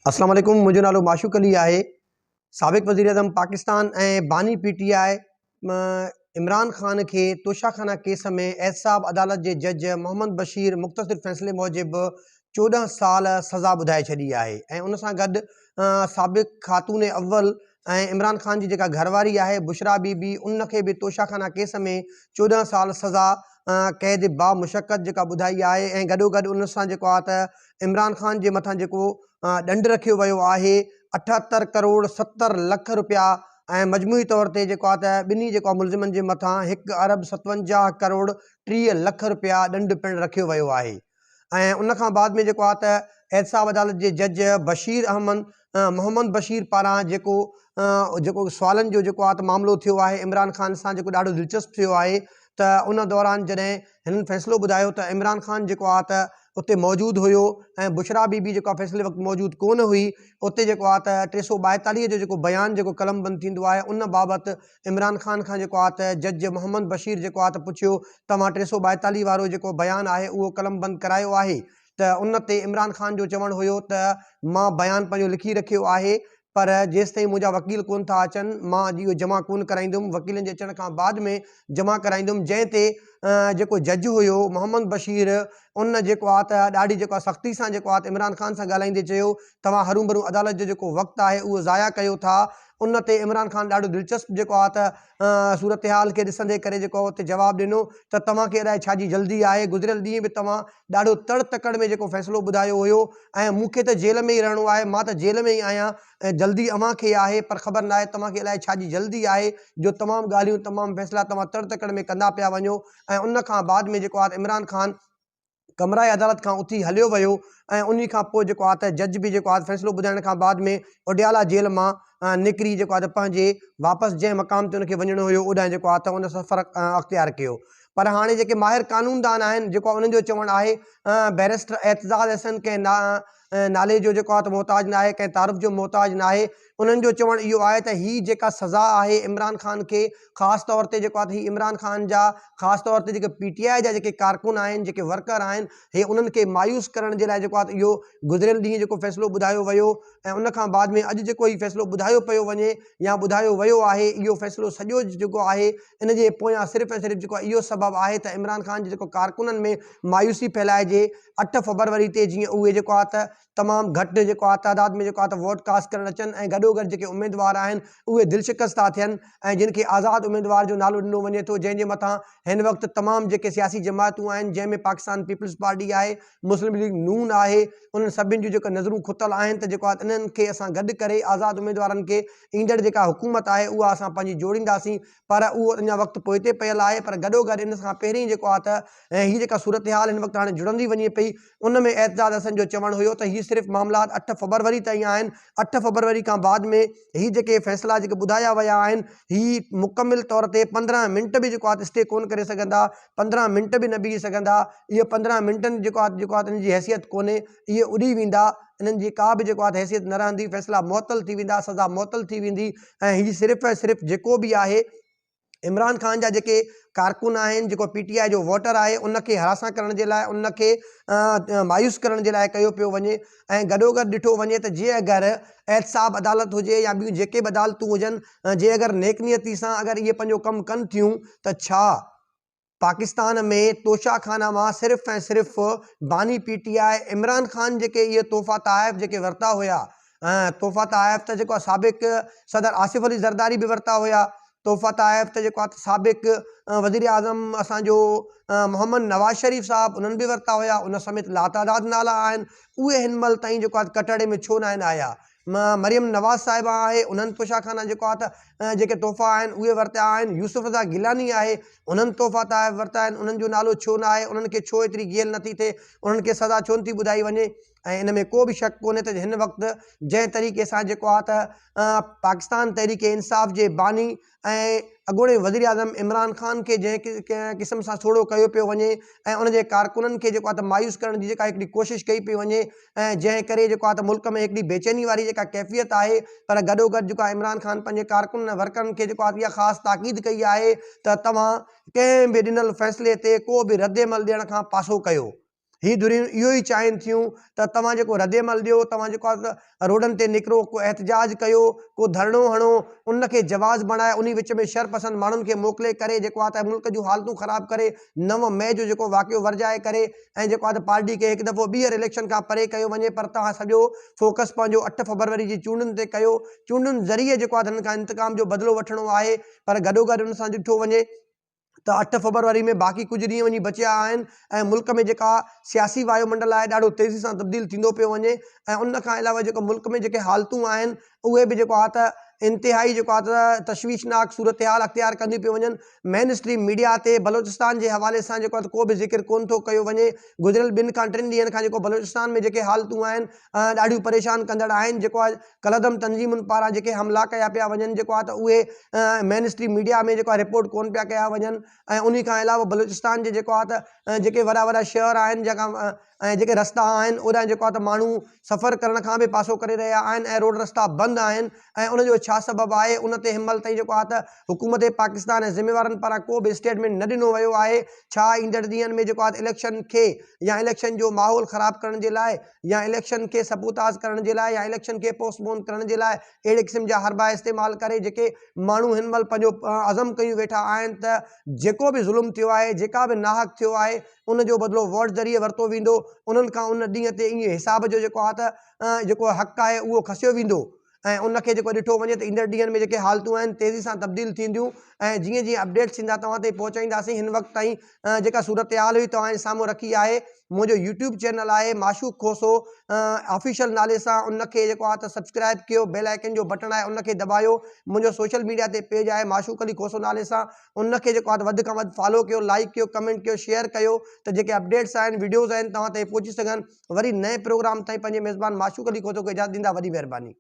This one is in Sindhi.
اسلام عليڪم منهنجو نالو معشوق علي آهي سابق وزيراعظم پاڪستان ۽ باني پي ٽي آء عمران خان کي توشا خانه ڪيس ۾ احتساب عدالت جي جج محمد بشير مختصر فيصلي موجب 14 سال سزا ٻڌائي ڇڏي آهي ۽ ان سان گڏ سابق خاتون اول ۽ عمران خان جي جيڪا گهر واري آهي بشرا بي بي ان کي به توشا خانه ڪيس ۾ 14 سال سزا قيد با مشقت جيڪا ٻڌائي آهي ۽ گڏوگڏ ان سان جيڪو آهي ته عمران خان جي مٿان جيڪو ڏنڊ رکيو ويو آهي 78 ڪروڙ 70 لک روپيا ۽ مجموعي طور تي جيڪو آهي ته ٻنهي جيڪو آهي ملزمن جي مٿان 1 ارب 57 ڪروڙ 30 لک روپيا ڏنڊ پڻ رکيو ويو آهي ۽ ان کان بعد ۾ جيڪو آهي ته احتساب عدالت جي جج بشير احمد محمد بشير پاران جيڪو جيڪو سوالن جو جيڪو آهي ته معاملو ٿيو آهي عمران خان سان جيڪو ڏاڍو دلچسپ ٿيو آهي ته ان دوران جڏهن هنن فيصلو ٻڌايو ته عمران خان جيڪو آهي ته اتي موجود هيو ۽ بشرا بي بي جيڪو آهي فيصلي وقت موجود ڪونه هئي اتي جيڪو آهي ته 342 جو جيڪو بيان جيڪو قلم بند ٿيندو آهي ان بابت عمران خان کان جيڪو آ ته جج محمد بشير جيڪو آ ته پڇيو توهان 342 وارو جيڪو بيان آهي اهو قلمبند ڪرايو آهي ته ان تي عمران خان جو چوڻ هيو ته مان بيان پنهنجو لکي رکيو آهي پر جيستائين منهنجا وڪيل ڪونه ٿا اچن مان اڄ اهو جمع ڪونه ڪرائيندم وڪيلن جي اچڻ کان بعد ۾ جمع ڪرائيندم جنهن تي جيڪو جج هيو محمد بشير ان جيڪو آ ته ڏاڍي جيڪو آ سختي سان جيڪو آ ته عمران خان سان ڳالهائيندي چيو توهان هرونڀرون عدالت جو جيڪو وقت آهي اهو ضايع ڪيو ٿا ان تي عمران خان ڏاڍو دلچسپ جيڪو آ ته صورتحال کي ڏسندي ڪري جيڪو اتي جواب ڏنو ته توهان کي الائي ڇا جي جلدي آهي گذريل ڏينهن به توهان ڏاڍو تڙ تڪڙ ۾ جيڪو فيصلو ٻڌايو هيو ۽ مون کي ته جيل ۾ ئي رهڻو آهي مان ته جيل ۾ ئي آهيان ۽ جلدي اوهان کي آهي پر خبر ناهي توهان کي الائي ڇا جي جلدي آهي جو تمام ڳالهيون تمام فيصلا توهان تڙ تڪڙ ۾ ڪندا پيا وڃو ۽ ان کان بعد ۾ جيڪو آ ته عمران خان ڪمرائي عدالت کان اٿي هليو ويو ۽ انهي کان پوء جيڪو آ ته جج به جيڪو آ ته فيصلو ٻڌائڻ کان بعد ۾ اڊيالا جيل مان نڪري جيڪو آ ته پنهنجي واپس جنهن مقام تي ان کي وڃڻو هيو اوڏانهن جيڪو آ ته ان سفر اختيار ڪيو پر هاڻي جيڪي ماهر قانوندان آهن جيڪو انهن جو چوڻ آهي بئريسٽر اعتزاز احسن ڪنهن نالي جو جيڪو آ ته محتاج ناهي ڪنهن تعارف جو محتاج ناهي انهن جو چوڻ اهو آهي ته هي جيڪا سزا آهي عمران خان کي خاص طور تي جيڪو آهي ته هي عمران خان جا خاص طور تي جيڪي پي ٽي آء جا جيڪي ڪارڪن آهن جيڪي ورڪر آهن هي انهن کي مايوس ڪرڻ جي لاء جيڪو آهي ته اهو گذريل ڏينهن جيڪو فيصلو ٻڌايو ويو ۽ ان کان بعد ۾ اڄ جيڪو هي فيصلو ٻڌايو پيو وڃي يا ٻڌايو ويو آهي اهو فيصلو سڄو جيڪو آهي ان جي پويان صرف ۽ صرف جيڪو اهو سبب آهي ته عمران خان جي جيڪو ڪارڪنن ۾ مايوسي ڦهلائجي 8 فبروري تي جيئن اهي جيڪو آهي ته تمام گهٽ جيڪو آهي تعداد ۾ جيڪو آهي ته ووٽ ڪاسٽ ڪرڻ اچن ۽ گڏوگڏ جيڪي اميدوار آهن اهي دلشڪسته ٿين ۽ جن کي آزاد اميدوار جو نالو ڏنو وڃي ٿو جنهن جي مٿان هن وقت تمام جيڪي سياسي جماعتون آهن جنهن ۾ پاڪستان پيپلز پارٽي آهي مسلم ليگ نون آهي انهن سڀني جون جيڪا نظرون کتل آهن ته جيڪو آهي انهن کي اسان گڏ ڪري آزاد اميدوارن کي ايندڙ جيڪا حڪومت آهي اها اسان پنهنجي جوڙينداسين پر اهو اڃا وقت پوئتي پيل آهي پر گڏوگڏ ان کان پهرين جيڪو آهي ته هي جيڪا صورتحال هن وقت هاڻي جڙندي وڃي پئي ان ۾ اعتزاز حسن جو چوڻ هيو ته هي صرف معاملات 8 فبروري تائين آهن 8 فبروري کان بعد ۾ هي جيڪي فيصلا جيڪي ٻڌايا ويا آهن هي مڪمل طور تي 15 منٽ به جيڪو آهي اسٽي ڪون ڪري سگهندا 15 منٽ به نه بيهي سگهندا اهي 15 منٽن جيڪو آهي جيڪو آهي ان جي حيثيت ڪونهي اهي اڏي ويندا انهن جي ڪا به جيڪو آهي حيثيت نه رهندي فيصلا معطل ٿي ويندا سزا معطل ٿي ويندي ۽ هي صرف ۽ صرف جيڪو به آهي عمران خان جا جيڪي ڪارڪن آهن جيڪو پي ٽي آء جو ووٽر آهي ان کي هراسان ڪرڻ جي لاء ان کي مايوس ڪرڻ جي لاء ڪيو پيو وڃي ۽ گڏوگڏ ڏٺو وڃي ته جي اگر احتساب عدالت هجي يا ٻيون جيڪي به عدالتون هجن جي اگر نيڪ نيتي سان اگر اهي پنهنجو ڪم ڪن ٿيون ته ڇا پاڪستان ۾ توشا خانه مان صرف ۽ صرف باني پي ٽي آء عمران خان جيڪي اهي تحفا تحائف جيڪي ورتا هيا تحفا تحائف ته جيڪو سابق صدر آصف علي زرداري به ورتا هيا تحفا تحائف ته جيڪو سابق وزير اعظم اسان جو محمد نواز شريف صاحب انهن به ورتا هيا ان سميت لاتعداد نالا آهن اهي هن مهل تائين جيڪو ڪٽهڙي ۾ ڇو ناهن آيا مريم نواز صاحبه آهي انهن توشا خانه جيڪو آهي ته جيڪي تحفا آهن اهي ورتا آهن يوسف رضا گيلاني آهي انهن تحفا تحائف ورتا آهن انهن جو نالو ڇو نه آهي انهن کي ڇو ايتري گيل نٿي ٿئي انهن کي سزا ڇو نٿي ٻڌائي وڃي ۽ ان ۾ ڪو به شڪ ڪونهي ته هن وقت جنهن طريقي سان جيڪو آهي ته پاڪستان تحريڪ انصاف جي باني ۽ اڳوڻي وزيراعظم عمران خان کي جنهن قسم سان سوڙهو ڪيو پيو وڃي ۽ ان جي ڪارڪنن کي جيڪو آهي ته مايوس ڪرڻ جي جيڪا هڪڙي ڪوشش ڪئي پئي وڃي ۽ جنهن ڪري جيڪو آهي ته ملڪ ۾ هڪڙي بيچيني واري جيڪا ڪيفيت آهي پر گڏوگڏ جيڪو آهي عمران خان پنهنجي ڪارڪنن ۽ ورڪرن کي جيڪو آهي اها خاص تاڪيد ڪئي آهي ته توهان ڪنهن به ڏنل فيصلي تي ڪو به ردعمل ڏيڻ کان پاسو ڪيو. هي ڌريون اهو ئي چاهين ٿيون ته توهان جيڪو ردعمل ڏيو، توهان جيڪو آهي ته روڊن تي نڪرو، ڪو احتجاج ڪيو، ڪو ڌرڻو هڻو، ان کي جواز بڻائي انهي وچ ۾ شرپسند ماڻهن کي موڪلي ڪري جيڪو آهي ته ملڪ جون حالتون خراب ڪري 9 مئي جو جيڪو واقعو ورجائي ڪري ۽ جيڪو آهي ته پارٽي کي هڪ دفعو ٻيهر اليڪشن کان پري ڪيو وڃي پر توهان سڄو فوڪس پنهنجو 8 فبروري جي چونڊن تي ڪيو، چونڊن ذريعي جيڪو آهي ته هنن کان انتقام جو بدلو وٺڻو آهي پر گڏوگڏ ان سان ڏٺو وڃي. ته 8 فبروري ۾ باقي ڪجهه ڏينهن وڃي بچيا آهن ۽ ملڪ ۾ جيڪا سياسي وايو منڊل آهي ڏاڍو تيزي سان تبديل ٿيندو پيو وڃي ۽ ان کان علاوه جيڪو ملڪ ۾ جيڪي حالتون آهن اهي به جيڪو آهي ته انتهائي جيڪو آهي ته تشويشناڪ صورتحال اختيار ڪنديون پيون وڃن. مين اسٽريم ميڊيا تي بلوچستان جي حوالي سان جيڪو آهي ته ڪو به ذڪر ڪونه ٿو ڪيو وڃي. گذريل ٻن کان ٽن ڏينهن کان جيڪو بلوچستان ۾ جيڪي حالتون آهن ڏاڍيون پريشان ڪندڙ آهن جيڪو آهي ڪالعدم تنظيمن پاران جيڪي حملا ڪيا پيا وڃن جيڪو آهي ته اهي مين اسٽريم ميڊيا ۾ جيڪو آهي رپورٽ ڪون پيا ڪيا وڃن ۽ انهي کان علاوه بلوچستان جي جيڪو آهي ته جيڪي وڏا وڏا شهر آهن جيڪا ۽ جيڪي رستا آهن اوڏانهن جيڪو آهي ته ماڻهو سفر ڪرڻ کان به پاسو ڪري رهيا آهن ۽ روڊ رستا بند آهن ۽ ان جو ڇا سبب آهي ان تي هن مهل تائين جيڪو آهي ته حڪومت پاڪستان ۽ ذميوارن پاران ڪو به اسٽيٽمينٽ نه ڏنو ويو آهي ڇا ايندڙ ڏينهن ۾ جيڪو آهي ته اليڪشن کي يا اليڪشن جو ماحول خراب ڪرڻ جي لاء يا اليڪشن کي سبوتاز ڪرڻ جي لاء يا اليڪشن کي پوسٽ پون ڪرڻ جي لاء اهڙي قسم جا حربا استعمال ڪري جيڪي ماڻهو هن مهل پنهنجو عزم ڪيون ويٺا آهن ته جيڪو به ظلم ٿيو آهي جيڪا به ناحق ٿيو آهي ان جو بدلو ووٽ ذريعي ورتو ويندو انهن کان ان ڏينهن تي ائين حساب جو جيڪو آهي ته جيڪو حق آهي اهو کسيو ويندو ۽ ان کي جيڪو ڏٺو وڃي ته ايندڙ ڏينهن ۾ جيڪي حالتون آهن تيزي سان تبديل ٿينديون ۽ جيئن جيئن اپڊيٽس ايندا توهان تائين پهچائينداسين هن وقت تائين جيڪا صورتحال هئي توهان جي سامهون رکي آهي منهنجو يوٽيوب چينل آهي معشوق کوسو آفيشل نالي سان ان کي جيڪو آهي ته سبسڪرائب ڪيو بيل آئيڪن جو بٽڻ آهي ان کي دٻايو منهنجو سوشل ميڊيا تي پيج آهي معشوق علي کوسو نالي سان ان کي جيڪو آهي ته وڌ کان وڌ فالو ڪيو لائڪ ڪيو ڪمينٽ ڪيو شيئر ڪيو ته جيڪي اپڊيٽس آهن وڊيوز آهن توهان تائين پهچي سگهن وري نئين پروگرام تائين پنهنجي ميزبان معشوق علي کوسو کي اجازت ڏيندا وڏي مهرباني.